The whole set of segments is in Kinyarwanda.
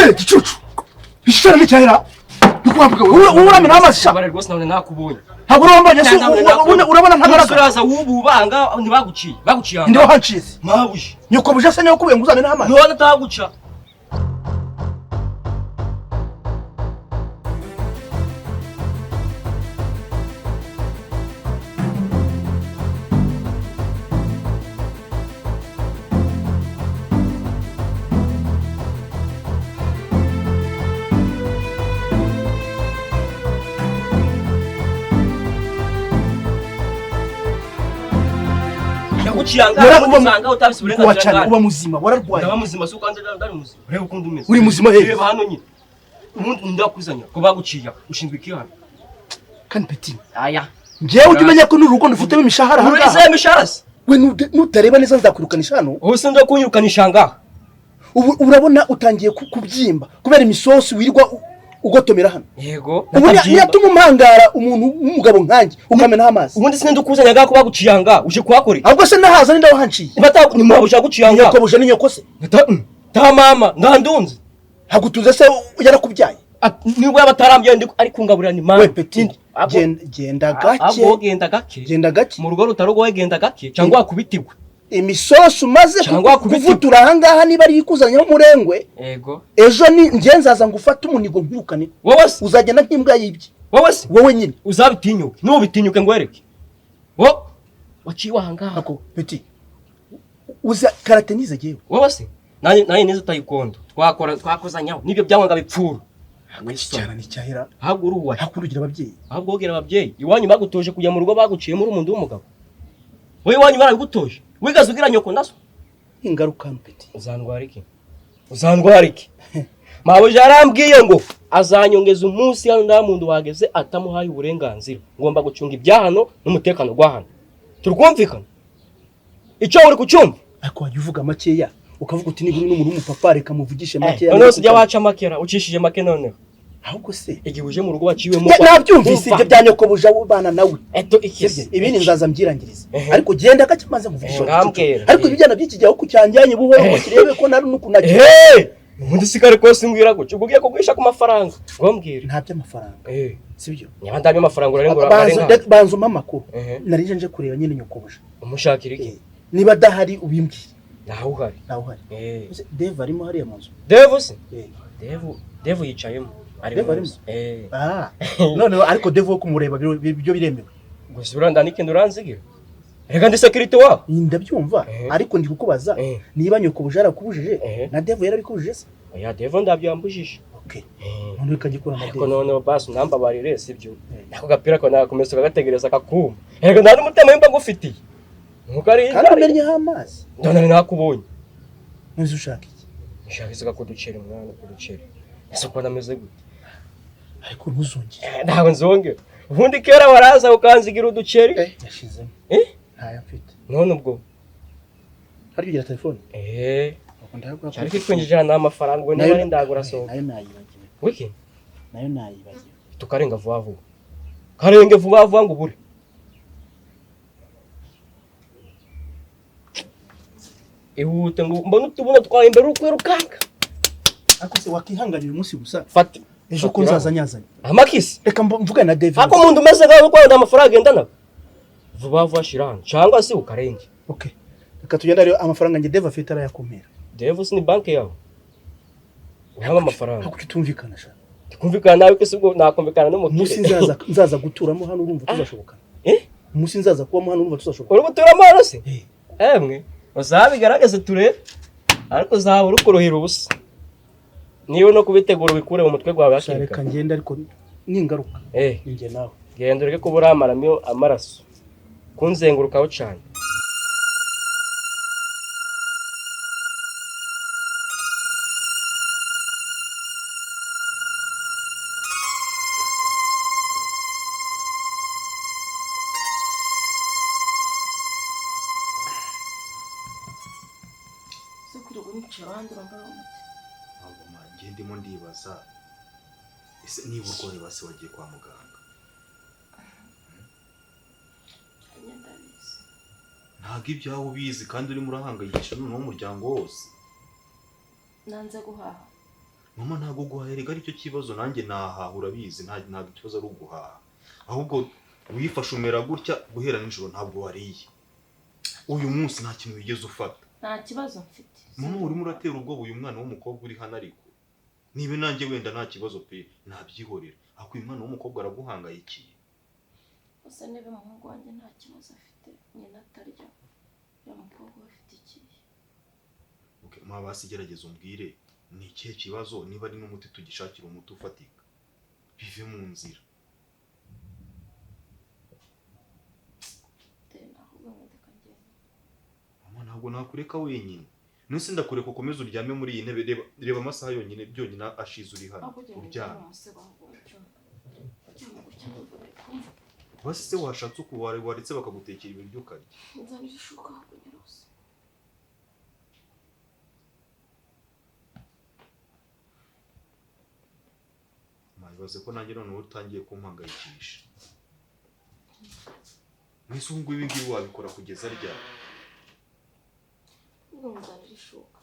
We gicucu, ishara n'icyahera ndikubavuga, wowe uramena amazi sha. Bare rwose, nabone nakubonye. Ntabwo urambonye se? Urabona ntagaragara? Uraza wububanga ntibaguciye, baguciye. Ndi wahanciye se? Mabuye. Nyoko buja se niyo kubuye ngo uzamene amazi? None ataguca. Yaguciye Wara- angahe? Usanga utabise uburenganzira Wacana bwawe. uba muzima, wararwaye. Ndaba muzima si uko ndari muzima. Reba ukuntu umeze. Uri muzima he? Reba hano nyine. Ubundi ndakuzanya ko baguciye ushinzwe iki hano? Kandi peti, Aya. njyewe ujya umenya ko n'urugo ndufitemo imishahara Uri ahangaha. izahe mishahara se? We nutareba neza nzakwirukanisha hano. Ubu se ndakunyirukanisha ngaha. Ubu urabona utangiye kubyimba kubera imisosi wirirwa ugotomera hano. Yego. Ubu niyatuma umpangara umuntu w'umugabo nkanjye ukamenaho amazi. Ubundi sinzi ndukuzanya ngaha ko baguciye ngaha uje kuhakora iki? Ahubwo se nahaza ninde wahanciye? Bata ni mabuja yaguciye ngaha. Nyoko buja ni nyoko se? Ta mama ndandunze. Hagutuze se yarakubyaye? Nibwo yaba atarambyaye ndi ari kungaburira ni mama. We peti, genda gake. Abo genda gake. Genda gake. Mu rugo rutarugoye genda gake cyangwa wakubitirwe. Imisosi umaze Cyangwa wakubita. kuvutura ahangaha niba ari ikuzanyeho umurengwe. Yego. Ejo ni njye nzaza ngo ufate umunigo nkwirukane. Wowe se? Uzagenda nk'imbwa yibye. Wowe se? Wowe nyine. Uzabitinyuke. Nubitinyuke ngwereke. Wo waciye ahangaha. Ako peti, uza karate nize jyewe. Wowe se? Nanjye nize taekwondo. Twakora twakozanyaho. Nibyo byangwa bipfura. Cyane ni cyahera. Ahubwo uri uwahe? Hakurugira ababyeyi. Ahubwo wogera ababyeyi. Iwanyu bagutoje kujya mu rugo baguciye muri umuntu w'umugabo. Wowe iwanyu barabigutoje. Wigaze ugira nyoko naso. Ingaruka hano peti. Uzandwara iki? Uzandwara iki? Mabuja yarambwiye ngo azanyongeza umunsi hano nta muntu wageze atamuhaye uburenganzira. Ngomba gucunga ibya hano n'umutekano gwa hano. Turi kumvikana? Icyo uri kucyumva? Ariko wajya uvuga makeya ukavuga uti nibura n'umuntu w'umupapa reka muvugishe makeya. Noneho sijya waca makera ucishije make noneho. Ahubwo se Igihe uje mu rugo waciwemo. Nabyumvise ibyo bya nyoko buja ubana nawe. Eto ikisi. Ibindi nzaza mbyirangiriza. Ehe. Ariko genda gake maze nkuvugishe. Ngambwira. Ariko ibijyana by'iki gihe aho kucyanjyanye buhoro ngo kirebe ko nari nukunaki. Eh! Ubundi sikare kose mbwira gutyo. Ubwo ugiye kugurisha ku mafaranga. Ngombwira. Nta by'amafaranga. Eh. Sibyo? Nyaba ndabye amafaranga urarengura Banza arenga. banza umpe amakuru. Ehe. Nari nje kureba nyine nyoko buja. Umushakira iki? Niba adahari ubimbwire. Ntawe uhari. Ntawe uhari. Eh. Ese Dave arimo hariya mu nzu? Devu se? Eh. Devu yicayemo. Ari Devu mu arimo? nzu. Eh. Ah. Noneho ariko Dave wo kumureba byo biremewe. Gusa uranda n'ikintu uranzigira. Reka ndi security wabo. Ndabyumva Ehe. ariko ndi kukubaza Eh. niba nyoko buja yarakubujije Ehe. na Dave yarabikubujije se? Oya Devu ndabyambujije. Okay. Eh. None reka gikora na Ariko Dave. noneho basi unambabarire sibyo. Eh. Nako gapira ko nakomeza ukagategereza kakuma. Reka nta n'umutima wimba ngufitiye. Nuko ari Kandi umennyeho amazi. Ndona nakubonye. Ntuzi ushaka iki? Nshaka isuka kuduceri mwana kuduceri. Ese uko nameze gute? Ariko ntuzongere. Ntabwo nzongera. Ubundi kera waraza ukanzigira uduceri. Yashizemo. Eh? Ntayo mfite. None ubwo. Harya ugira telefone? Eh. Ubwo ndayaguha. Cyari kikwinjira n'amafaranga ubwo niba ari ndagura sohoka. Nayo nayibagiwe. Wiki? Nayo nayibagiwe. Tukarenga vuba vuba. Karenge vuba vuba ngo ubure. Ihute ngo mbone utubuno twawe imbere uri kwirukanka. Ariko se wakihanganira umunsi gusa? Fata. Ejo ko nzaza nyazanye. Amakisi. Reka mvugane na Dave. Ako umuntu umeze nkaho urwanda amafaranga agendana. Vuba vuba shira hano cyangwa se ukarenge. Okay. Reka tugende rero amafaranga njye Dave afite arayakumira. Devu si ni banki yawe. Uhaba amafaranga. Ntabwo tutumvikana sha. Tukumvikana nawe ko sibwo nakumvikana n'umukire. Umunsi nzaza guturamo hano urumva tuzashobokana. Eh? Umunsi nzaza kubamo hano urumva tuzashobokana. Uri guturamo hano se? Eh. Emwe, uzabigaragaze turebe. Ariko uzaba uri kuruhira ubusa. Niba no kubitegura ubikure mu mutwe gwawe Sha hakiri reka kare. ngende ariko ningaruka. Eh, Ninjye nawe. genda ureke kuba uramaramo amaraso. Kunzengurukaho cyane. Si kwirirwa unyicara ahandi urambara umuti. Ntabwo njye ndimo ndibaza, ese niba urwaye basi wagiye kwa muganga? Njye ndabizi. Ntabwo ibyawe ubizi kandi urimo urahangayikisha noneho umuryango wose. Nanze guhaha. Mama, ntabwo guhaha erega aricyo kibazo, nanjye nahaha urabizi, ntabwo ikibazo ari uguhaha, ahubwo wifashe umera gutya guhera nijoro ntabwo wariye, uyu munsi nta kintu wigeze ufata. Nta kibazo mfite. Mama, urimo uratera ubwoba uyu mwana w'umukobwa uri hano, ariko niba nanjye wenda nta kibazo pe nabyihorera, ariko uyu mwana w'umukobwa araguhangayikiye. Gusa niba umuhungu wanjye nta kibazo afite, nyina atarya, uriya mukobwa we afite ikihe? Okay, mama, basi gerageza umbwire ni ikihe kibazo, niba ari n'umuti tugishakira umuti ufatika bive mu nzira. Mama, ntabwo nakureka wenyine, nese ndakureka ukomeze uryame muri iyi ntebe, reba amasaha yonyine byonyine ashize uri hano uryamye. Basi se washatse uko waretse bakagutekera ibiryo ukarya. Nzanira ishuka ahubwo nyirose. Ibaze ko nanjye noneho utangiye kumpangayikisha. Mwese ubu ngubu ibi ngibi wabikora kugeza ryari? Nzanira ishuka.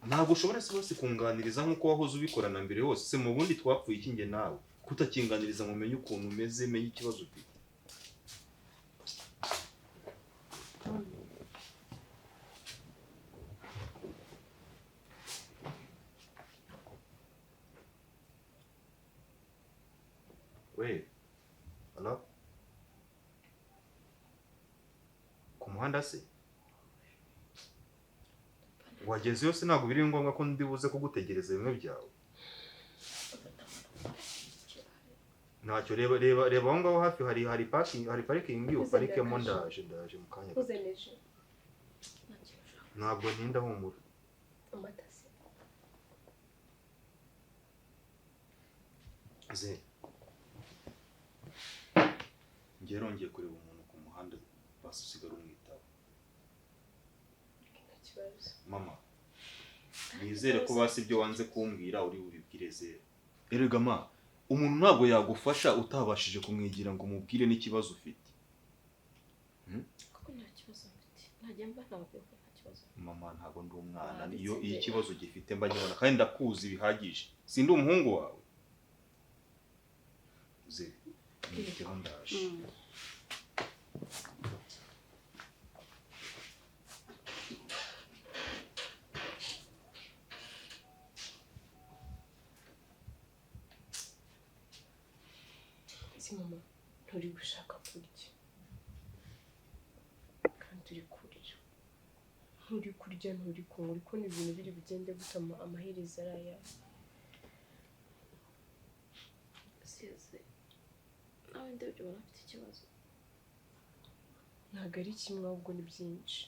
Ntabwo ushobora se basi kunganiriza nk'uko wahoze ubikora na mbere hose? Se mu bundi twapfuye iki njye nawe? Kutakinganiriza ngo umenye ukuntu umeze, menye ikibazo ufite. We, hello? Ku muhanda se? Wagezeyo se? Ntabwo biri ngombwa ko ndibuze kugutegereza bimwe byawe. Ntacyo, reba reba reba aho ngaho hafi hari parking, hari parking uparikemo, ndaje mu kanya. Ntabwo ntinda, humura. Ze, njye rongeye kureba umuntu ku muhanda basi usigara umwitaba. Mama, nizere ko basi ibyo wanze kumbwira uri bubibwire Zera. Erega ma, umuntu ntabwo yagufasha utabashije kumwigira ngo umubwire n'ikibazo ufite. Kuko nta kibazo mfite. Ntajya mba nababwiye ko nta kibazo. Mama, ntabwo ndi umwana, iyo ikibazo gifite mba nkibona kandi ndakuzi bihagije. Sindi umuhungu wawe. Ze, niteho ndaje. Mama, nturi gushaka kurya kandi uri kurira, nturi kurya, nturi kunywa, uri kubona ibintu biri bugende gutama, amaherezo ari ayawe. Size nawe ndebye ubona afite ikibazo. Ntabwo ari kimwe ahubwo ni byinshi,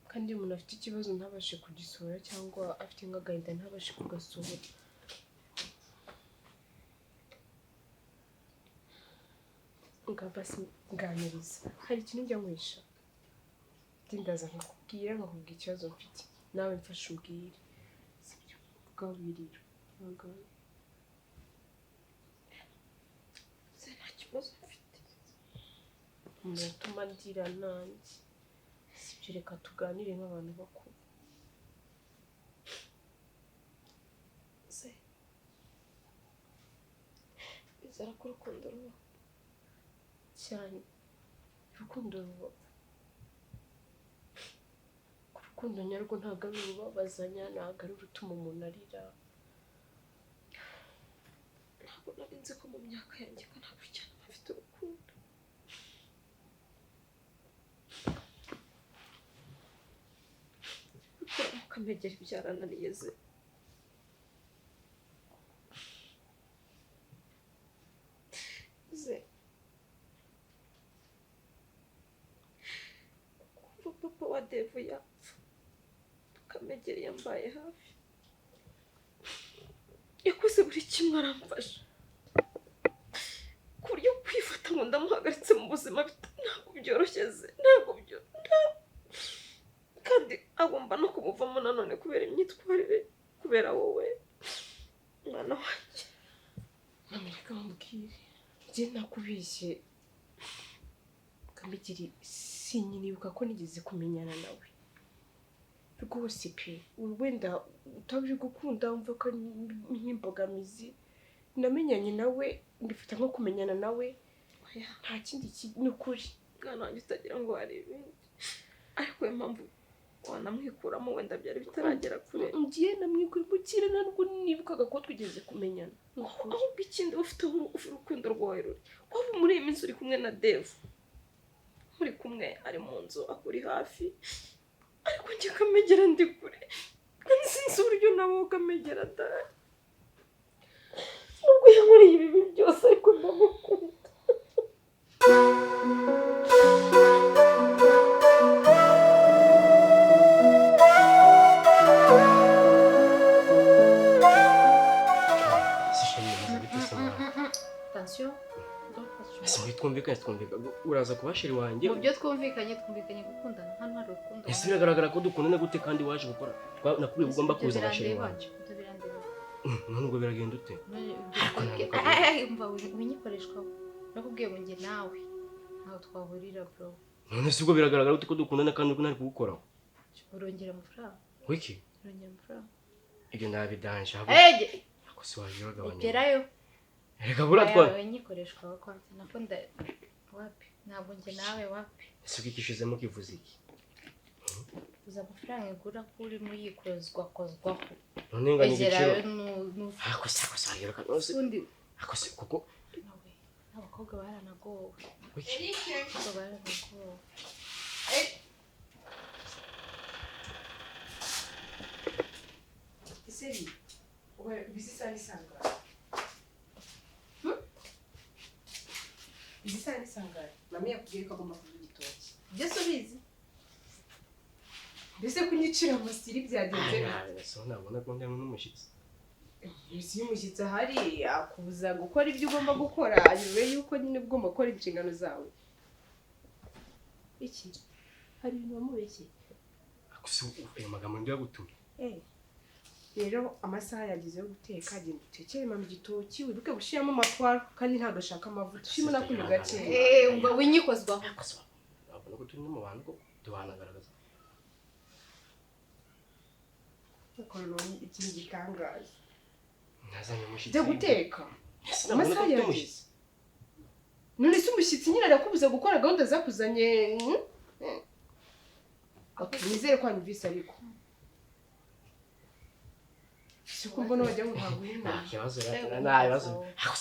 kandi iyo umuntu afite ikibazo ntabashe kugisohora cyangwa afite nk'agahinda ntabashe kugasohora. Basi nganiriza, hari ikintu njya nkwisha ndaza nkakubwira ikibazo mfite, nawe mfashe umbwire, sibyo? Bwabirira nta kibazo mfite, muratuma ndira nanjye, sibyo? Reka tuganire nk'abantu bakuru. Bizera ko urukundo rubaho cyane, urukundo rubaho. Urukundo nyarwo ntabwo ari urubabazanya, ntabwo ari urutuma umuntu arira. Ntabwo nari nzi ko mu myaka yanjye ko ntabwo cyane mfite urukundo. Gukuramo kamegeri byarananiye ze. Ze, kuva papa wa Devu yapfa, Kamegeri yambaye hafi, yakoze buri kimwe aramfasha, ku buryo kwifata ngo ndamuhagaritse mu buzima ntabwo byoroshye ze, ntabwo byo, kandi agomba no kumuvamo nanone kubera imyitwarire, kubera wowe mwana wanjye. Mama, reka mubwire, njye nakubeshye Kamegeri, sinyinibuka ko nigeze kumenyana nawe, Rwose pe, wenda utabiri gukunda wumva ko ari nk'imbogamizi. Namenyanye nawe mbifata nko kumenyana nawe, nta kindi ni ukuri. Mwana wanjye utagira ngo hari ibindi, ariko iyo mpamvu wanamwikuramo wenda byari bitaragera kure. Ngiye namwikuramo ntabwo nibukaga ko twigeze kumenyana. Ahubwo ikindi ufite urukundo rwawe ruri waba muri iyi minsi uri kumwe na Devu, muri kumwe ari mu nzu akuri hafi, ariko njye kamegera ndi kure, kandi sinzi uburyo nawe ukamegera da. Nubwo yankoreye ibibi byose ariko ndamukunda. Twumvikanye uraza kuba sheri wanjye. Mu byo twumvikanye twumvikanye gukundana, hano hari urukundo. Ese biragaragara ko dukundana gute kandi waje gukora? Nakubwiye ko ugomba kuzana sheri wanjye. None ubwo biragenda ute? Umva winyikoreshwa, nakubwiye ngo njye nawe ntaho twahurira bro. None se ubwo biragaragara gute ko dukundana kandi ntari kugukoraho? Urongera amafaranga. Wiki? Urongera amafaranga. Ibyo ndabidanje. Ako se waje uragabanya. Gerayo. Reka bura twa. Winyikoreshwa kwanza nakunda wapi? Ntabwo njye nawe wapi? Ese ukikishizemo kivuze iki? Uza amafaranga igura kuri muyikozwa kozwaho. None nganye igiciro. Ako se ako se wagira nose. Ako se kuko abakobwa baranagowe. Wiki? Abakobwa baranagowe. Iseri, bizi sanga. Izi saha ni sangahe? Mami yakubwiye ko agomba kurya igitoki. Byose ubizi? Mbese kunyicira amasiri byagenze bite? So nabona ko ndi hamwe n'umushyitsi. Iyo umushyitsi ahari akubuza gukora ibyo ugomba gukora, nyuma yuko nyine ugomba gukora inshingano zawe. Iki? Hari ibintu wamubeshye? Akuse ayo magambo ndi yagutumye. Rero amasaha yageze yo guteka, genda utekere mama igitoki, wibuke gushyiramo amatwaro kandi ntabwo ashaka amavuta, ushyiremo n'akunyu gake. Umva winyikozwaho. Nabona ko turi no mu bantu ko duhanagaragaza. Korona ikintu gitangaje. Nazanye umushyitsi. Jya guteka. Amasaha yageze. None se umushyitsi nyine arakubuza gukora gahunda zakuzanye? Nizere ko wanyumvise ariko. Siko mbona wajya ngo ntabwo uri nta kibazo nta bibazo. Nta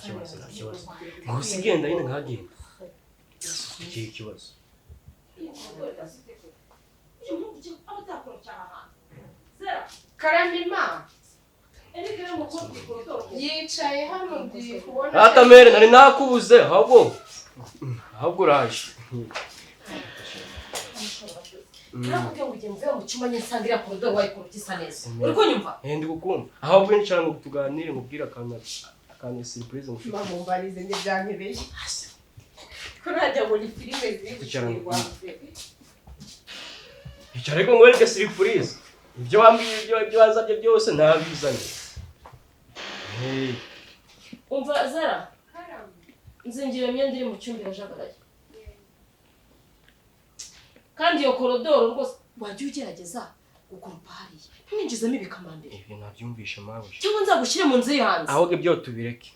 kibazo nta kibazo. Ngo sigenda nyine nkagenda. Iki kibazo. Karamima yicaye hano ndi kubona. Atamere nari nakubuze ahubwo uraje. Nakubwiye ngo ugende mu cyumba nyine nsanga iriya koridoro wayikora isa neza. Uri kunyumva? Ndi kukumva. Ahubwo nshaka ngo tuganire nkubwire akantu surprise ngufite. Bamumbarize njye byankebeye. Ko najya ngo ni filime ziri gukinirwa. Icara ariko nkwereke surprise. Ibyo wambwiye ibyo wansabye byose nabizanye. Umva Zara. Nzingira imyenda iri mu cyumba irajagaraye. Kandi iyo korodoro rwose wajya ugerageza gukoropa hariya ntiwinjizemo ibikamambiri. Ibi nabyumvishe mawe. Cyangwa nzagushyire mu nzu hanze. Ahubwo ibyo tubireke.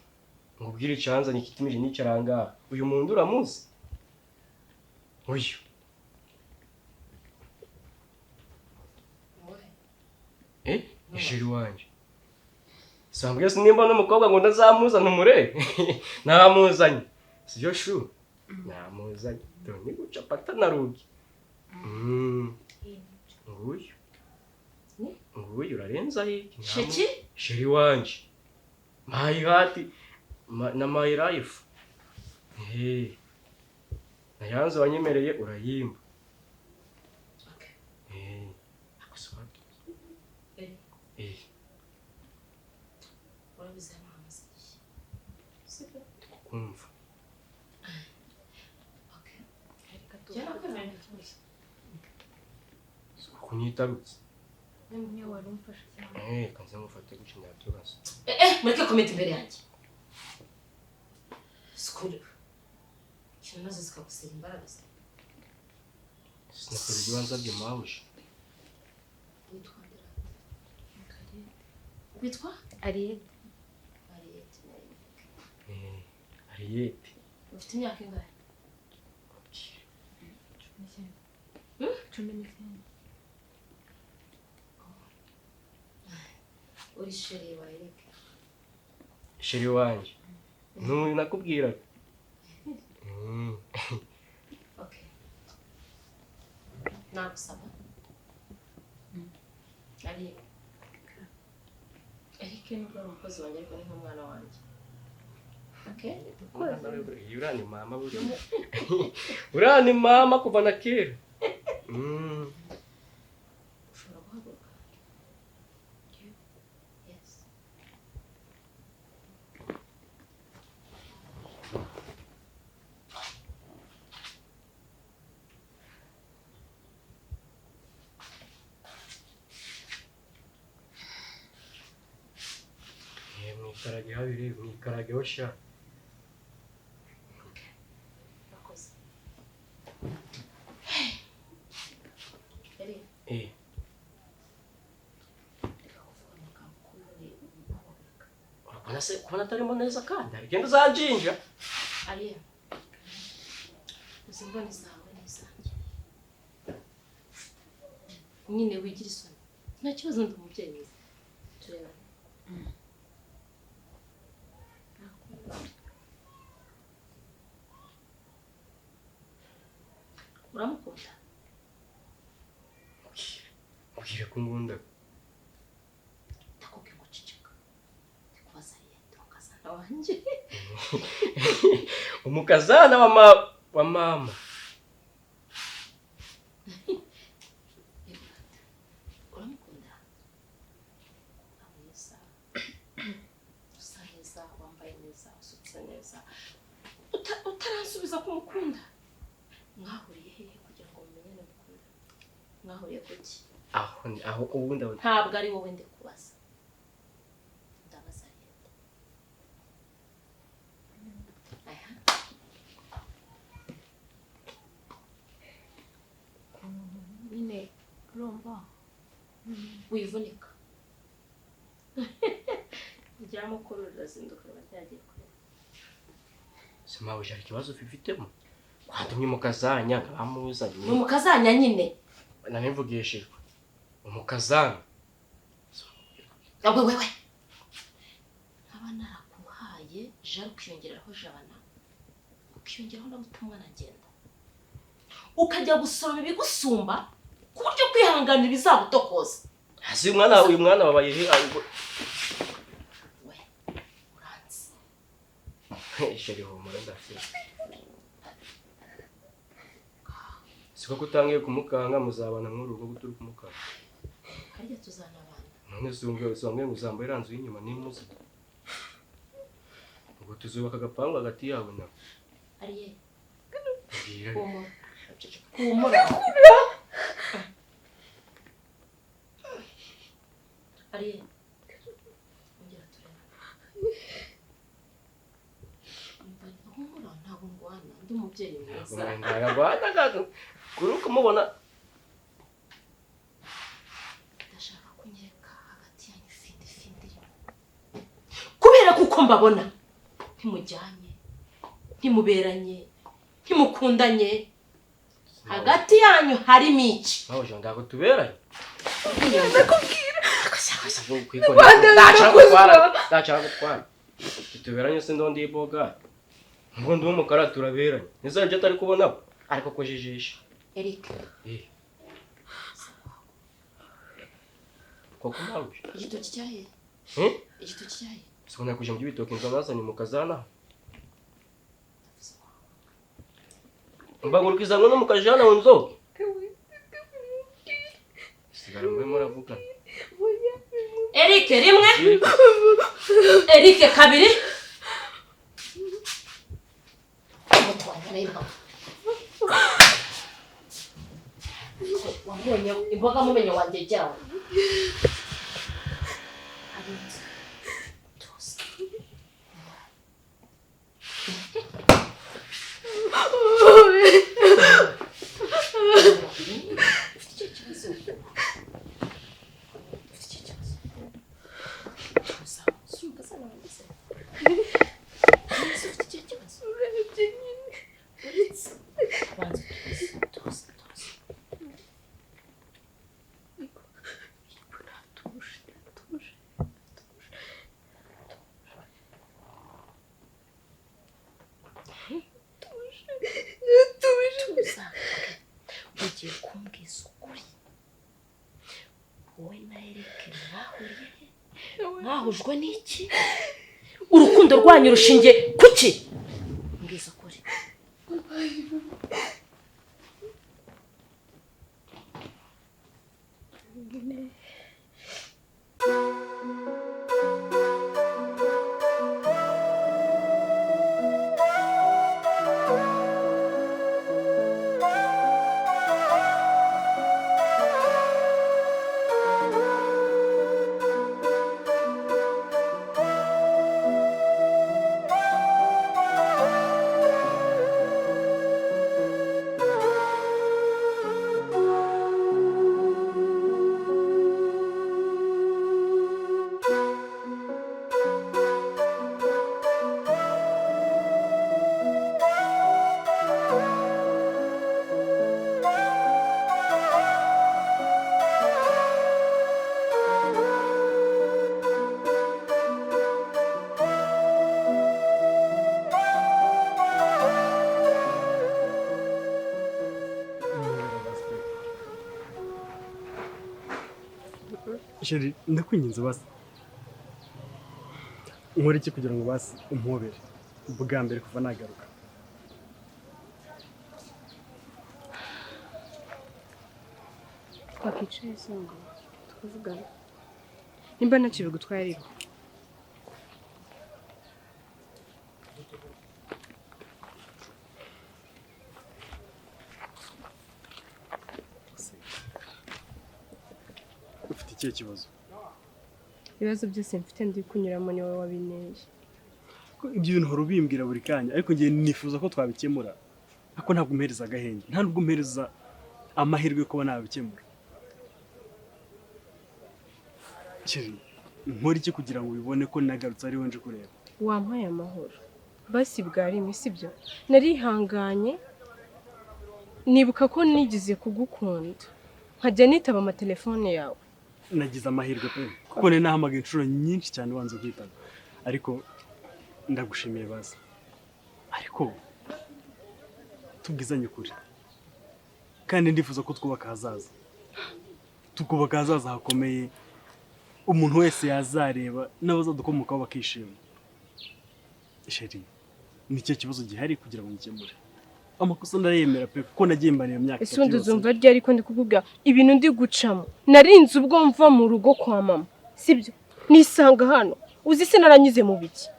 Ngubwire icyanzanye kitumije nicaranga. Uyu muntu uramuzi? Uyu. Ishiri wanje. Sambwe sinimba n'umukobwa ngo ndazamuzana umure. Namuzanye. Sibyo shu? Namuzanye. Dore guca pata na rugi. Nguyu. Nguyu urarenza hiki. Sheki? Sheri wanje. My heart na my life. Nayanze wanyemereye urayimba. Okay. Akuswatu. Urabizi hano hamaze igihe. Sibyo? Kumva. Okay. Jya nakwemera nta kibazo. Kunyitarutse. Niyo wari umfasha cyane. Kanze mufate guca ndabyubaza. Mureke komenta imbere yanjye. Skuru. Ikintu nazo zikagusera imbaraga. Sinakora ibyo wansabye mabuja. Witwa Witwa? Ariyete. Ariyete. Ariyete. Ufite imyaka ingahe? 19. 19. Uri sheri wa Eric. Sheri wanje. N'uyu nakubwira. Okay. Nagusaba. Ari Eric nubwo ari umukozi wanjye ariko ni nk'umwana wanjye. Okay? Uriya ni mama buriya. Uriya ni mama kuva na kera. Ushobora guhaguruka? Yes. Mwikarage habiri, mwikarageho sha. Murakoze. Eric. Reka kuvuga amagambo kubone guhobeka. Urabona se kubona atarimo neza kandi agenda uzanjinja. Ariya. Izi mboni zawe ni izanjye. Nyine wigira isoni. Nta kibazo ndi umubyeyi mwiza. Turebane. Uramukunda? Ubwire ko ngunda. Ndakubwiye ngo ceceka. Ndikubaza Ariyete umukazana wanjye. Umukazana wa mama. Uramukunda? Mwiza. Usa neza, wambaye neza, usutse neza. Utaransubiza ko umukunda. Mwahuriye hehe kugira ngo mumenyane mukunda? Mwahuriye kuki? Aho ubundi aho. Ntabwo ari wowe ndikubaza. Ndabaza Ariyete. Aha. Nyine urumva. Wivunika. Rya mukuru rirazinduka riba ryagiye kure. Se mabuja hari ikibazo ufitemo? Kwatumye umukazanya nkabamuzanye. Ni umukazanya nyine. Nanivugishijwe. Umukazana. Wewe wewe. Nkaba narakuhaye jari ukiyongeraho jabana. Ukiyongeraho na mutumwa nagenda. Ukajya gusoroma ibigusumba ku buryo kwihanganira bizagutokoza. Hasi uyu mwana wabaye he? We uranzi. Sheri humura ndafite. Siko kutangiye kumukanga muzabana nk'urugo guturi kumukanga. Harya tuzanabana. None zumwe muzambaye iranzu y'inyuma nimuze. Ubwo tuzubaka agapangu hagati yawe na. Ariye. Humura. Humura. Ariye. Ongera turebe. Humura ntabwo ngwana ndi umubyeyi mwiza. Ntabwo ngwana kuri kumubona. Ndashaka kunyereka hagati yanyu findi findi. Kubera kuko mbabona ntimujyanye, ntimuberanye, ntimukundanye. Hagati yanyu harimo iki? Mabuja ntabwo tuberanye. Ndakubwira. Ndashaka gutwara. Tuberanye se ndondi iboga. Ngo ndi umukara turaberanye. Nizajya atari kubona ariko kujijisha. Eric. Koko mabuja. Igitoki cyahe? Igitoki cyahe? Sibona kuja mu bitoki nzabazanye mu kazana. Mbagurukiza ngo no mukajana unzo. Sigara mwe muravuga. Eric rimwe. Eric kabiri. Wabonye imboga mumenye wanjye jyawe. Ugiye kumbwiza ukuri, wowe na Eric mwahuriye he? Mwahujwe n'iki? Urukundo rwanyu rushingiye kuki? Mbwiza ukuri. Chérie, ndakwinginze basi, nkora iki kugira ngo basi umpobere bwa mbere kuva nagaruka? Twakwicaye se ngo tukavugana, nimba ntacyo bigutwaye ariko. Ufite ikihe kibazo? Ibibazo byose mfite ndi kunyuramo ni wowe wabinteye. Ko ibyo bintu uhora ubimbwira buri kanya, ariko njye nifuza ko twabikemura, ariko ntabwo umpereza agahenge, nta nubwo umpereza amahirwe yo kuba nabikemura. Chérie, nkora iki kugira ngo ubibone ko nagarutse ari wowe nje kureba? Wampaye amahoro basi bwa rimwe, sibyo? Narihanganye, nibuka ko nigeze kugukunda nkajya nitaba amatelefone yawe. Nagize amahirwe pe, kuko nari nahamagaye inshuro nyinshi cyane wanze kwitaba, ariko ndagushimiye basi. Ariko tubwizanye ukuri, kandi ndifuza ko twubaka ahazaza, tukubaka ahazaza hakomeye, umuntu wese yazareba n'abazadukomokaho bakishima. Chérie, ni cyo kibazo gihari kugira ngo ngikemure. Amakosa ndayemera pe, kuko nagiye mbana iyo myaka Ese itatu ubundi yose. uzumva ryari ko ndi kukubwira ibintu ndi gucamo? Narinze ubwo mva mu rugo kwa mama, sibyo? Nisanga hano, uzi se naranyuze mu biki?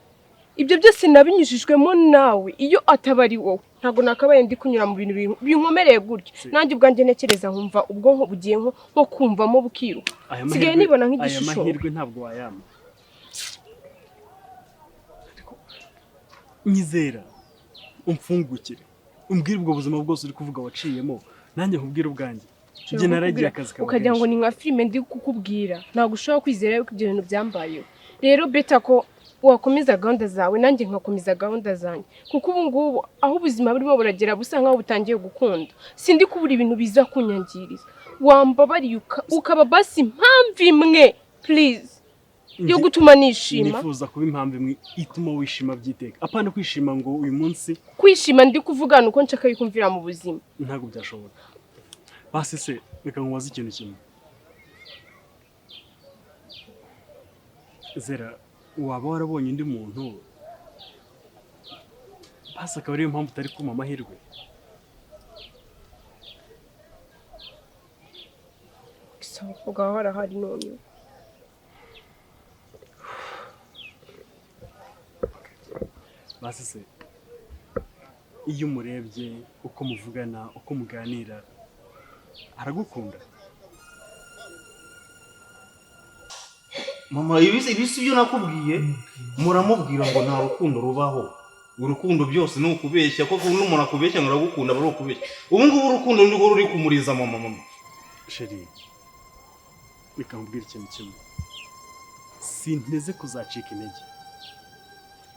Ibyo byose nabinyujijwemo nawe, iyo ataba ari wowe ntabwo nakabaye ndi kunyura mu bintu binkomereye gutya. Nanjye ubwanjye ntekereza nkumva ubwonko bugiye nko kumvamo bukiruka. Aya Nsigaye mahirwe- nibona aya nk'igishusho. mahirwe ntabwo wayampa. Ariko nyizera, umfungukire, umbwire ubwo buzima bwose uri kuvuga waciyemo, nanjye nkubwire ubwanjye. Njye naragiye akazi kaba ukagira ngo kenshi. ni nka filime ndi kukubwira, ntabwo ushobora kwizera yuko ibyo bintu byambayeho. Rero better ko wakomeza gahunda zawe nanjye nkakomeza gahunda zanjye, kuko ubu ngubu aho ubuzima burimo buragera busa nkaho butangiye gukunda. Sindi kubura ibintu biza kunyangiriza. Wambabariye ukaba basi impamvu imwe please yo gutuma nishima. Nifuza kuba impamvu imwe ituma wishima byiteka, apana kwishima ngo uyu munsi. Kwishima ndi kuvugana uko nshaka yuko mvira mu buzima. Ntabwo byashoboka. Basi se reka nkubaze ikintu kimwe. Zera, waba warabonye undi muntu basi akaba ariyo mpamvu utari kumpa amahirwe? Gusa abakobwa baba barahari none. Basi se iyo umurebye, uko muvugana, uko muganira, aragukunda? Mama, ibi si byo nakubwiye. Muramubwira ngo nta rukundo rubaho, urukundo byose ni ukubeshya, koko n'umuntu akubeshya ngo aragukunda aba ari ukubeshya. Ubu ngubu urukundo nirwo ruri kumuriza mama. Mama Chérie, reka nkubwire ikintu kimwe, sinteze kuzacika intege.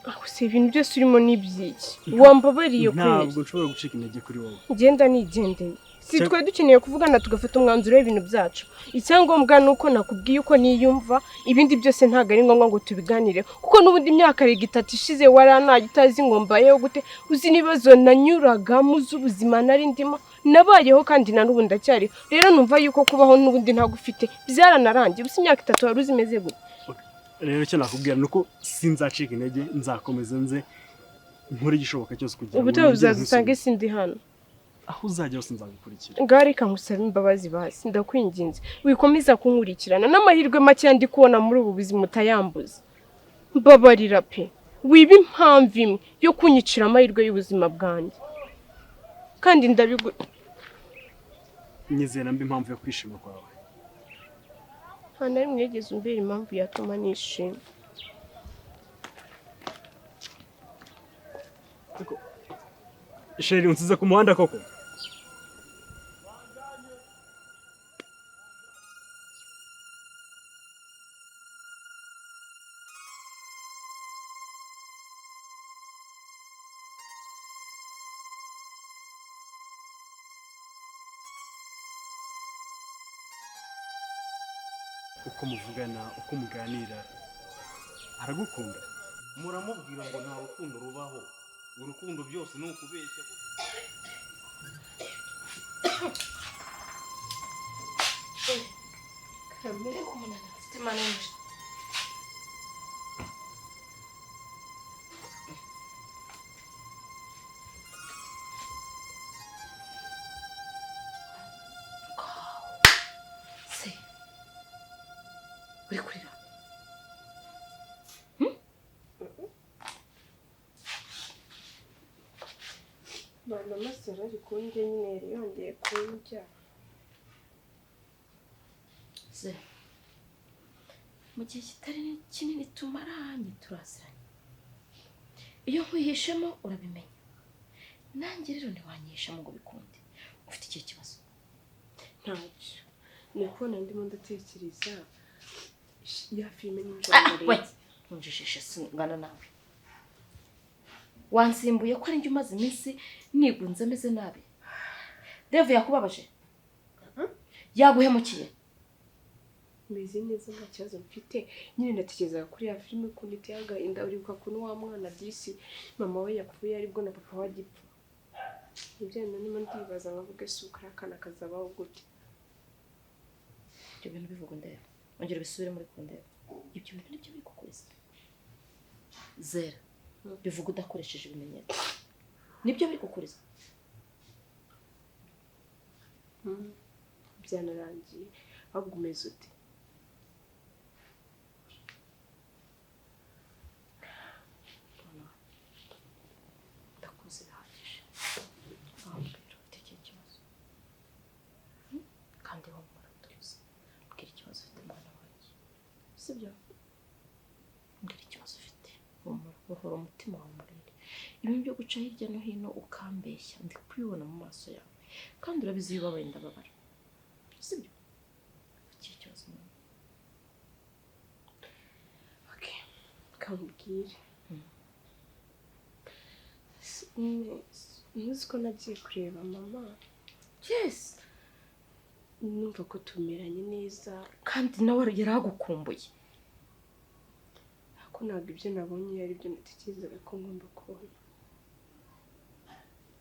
Aho si ibintu byose urimo ni iby'iki? Wambabariye kweri? Ntabwo nshobora gucika intege kuri wowe. Ngenda nigendeye. Si twe dukeneye kuvugana tugafata umwanzuro w'ibintu byacu. Icyangombwa ni uko nakubwiye uko niyumva, ibindi byose ntabwo ari ngombwa ngo tubiganireho, kuko n'ubundi imyaka erega itatu ishize waranaye utazi ngo mbayeho gute, uzi n'ibibazo nanyuragamo z'ubuzima nari ndimo. Nabayeho kandi na n'ubu ndacyariho. Rero numva yuko kubaho n'ubundi ntagufite byaranarangiye. Ubusa imyaka 3 wari uzi imeze gute? Rero icyo nakubwira ni uko sinzacika intege, nzakomeza nze nkore igishoboka cyose kugira ngo Ubutaha nongere uzazusanga nkusubire. isi ndi hano. Aho uzajya hose nzagukurikira. Ngaho reka nkusabe imbabazi basi, ndakwinginze wikomeza kunkurikirana n'amahirwe make ndi kubona muri ubu buzima utayambuza. Mbabarira pe, wiba impamvu imwe yo kunyicira amahirwe y'ubuzima bwanjye. Kandi ndabigu Nyizera mbi impamvu yo kwishima kwawe. Nta na rimwe yigeze umbera impamvu yatuma nishima. Sheri, unsize ku muhanda koko? Uko muvugana, uko muganira, aragukunda. Muramubwira ngo nta rukundo rubaho, urukundo byose ni ukubeshya. Ariko umunaniro ufite manenje. Se uri kurira? Mama masara ari kundya nyine, yari yongeye kundya. Se mu gihe kitari kinini tumaranye turaziranye, iyo nkwihishemo urabimenya, nanjye rero ntiwanyihishamo ngo bikunde. Ufite ikihe kibazo? Ntacyo, ni ukubona ndimo ndatekereza ya filime nijoro Ah, we narebye. ntunjijishe singana nawe. Wansimbuye ko ari njye umaze iminsi nigunze meze nabi. Devu yakubabaje? Yaguhemukiye? Meze neza, nta kibazo mfite. Nyine ndatekerezaga kuri ya filime ukuntu iteye agahinda. Uribuka ukuntu wa mwana disi mama we yapfuye aribwo na papa we agipfa. Nibyo ndimo ndibaza nkavuga ese ubu kariya kana kazabaho gute? Ibyo bintu bivuga ndeba, ongera ubisubire muri kundeba. Ibyo bintu nibyo biri kukuriza zera. Bivuga udakoresheje ibimenyetso, nibyo biri kukuriza. Byanarangiye. Ahubwo umeze ute? Ndakuzi bihagije, wambwira ufite ikihe kibazo? Kandi humura tuzi, mbwira ikibazo ufite mwana wanjye, sibyo? Mbwira ikibazo ufite, humura, buhora umutima wawe murinde ibintu byo guca hirya no hino ukambeshya. Ndi kubibona mu maso yawe, kandi urabizi iyo ubabaye ndababara, sibyo? Ufite ikihe kibazo mwana? Okay, kamubwire. Ntuzi ko nagiye kureba mama? Yes. Numva ko tumeranye neza. Kandi nawe yari agukumbuye. Ariko ntabwo ibyo nabonye ari byo natekerezaga ko ngomba kubona.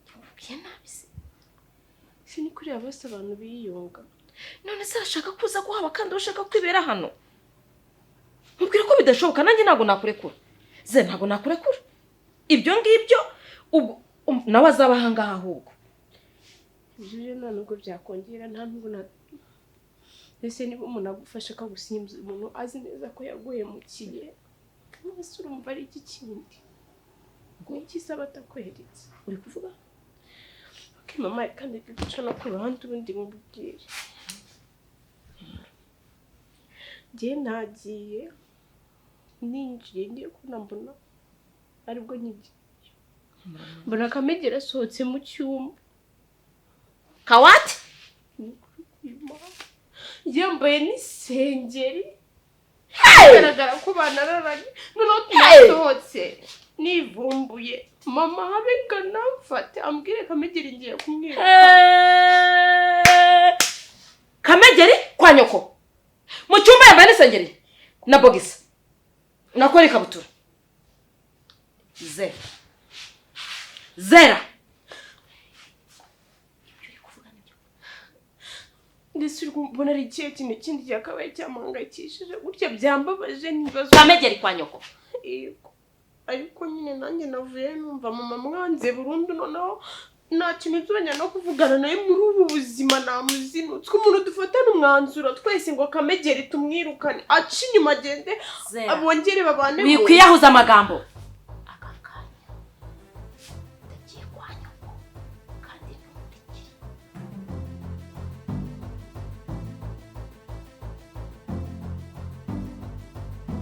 Yakubwiye nabi se? Si ni kuriya bose abantu biyunga. None se arashaka kuza kuhaba kandi ushaka kwibera hano? Mubwira ko bidashoboka, nanjye ntabwo nakurekura. Ze ntabwo nakurekura. Ibyo ngibyo ubwo nawe azaba aha ngaha ahubwo. Ibyo rero nta nubwo byakongera, nta nubwo na mbese niba umuntu agufashe akagusimbuza umuntu azi neza ko yaguhemukiye, mwese urumva ari iki kindi? Ni iki se aba atakweretse? Uri kuvuga? Okay mama, kandi guca no ku ruhande ubundi mubwire. Njye nagiye ninjiye ngiye kubona mbona aribwo nkigiye mbona Kamegeri asohotse mu cyumba. Kawati? Yambaye n'isengeri, bigaragara ko banararanye. Noneho tunasohotse nivumbuye, mama habe nganamfate ambwire Kamegeri ngiye kumwiruka. Kamegeri kwa nyoko mu cyumba yambaye n'isengeri na bogisa nakora ikabutura. Zera zera, ibyo uri kuvuga Ndetse uri kubona ari ikihe kintu kindi cyakabaye cyamuhangayikishije gutya? Byambabaje n'ibibazo. Kamegeri kwa nyoko. Yego, ariko nyine nanjye navuye numva mama mwanze burundu. Noneho nta kintu nzongera no kuvugana nawe muri ubu buzima. Namuzinutswe. Umuntu dufatane umwanzuro twese ngo Kamegeri tumwirukane, ace inyuma agende, Zera. bongere babane mu Wikwiyahuza amagambo.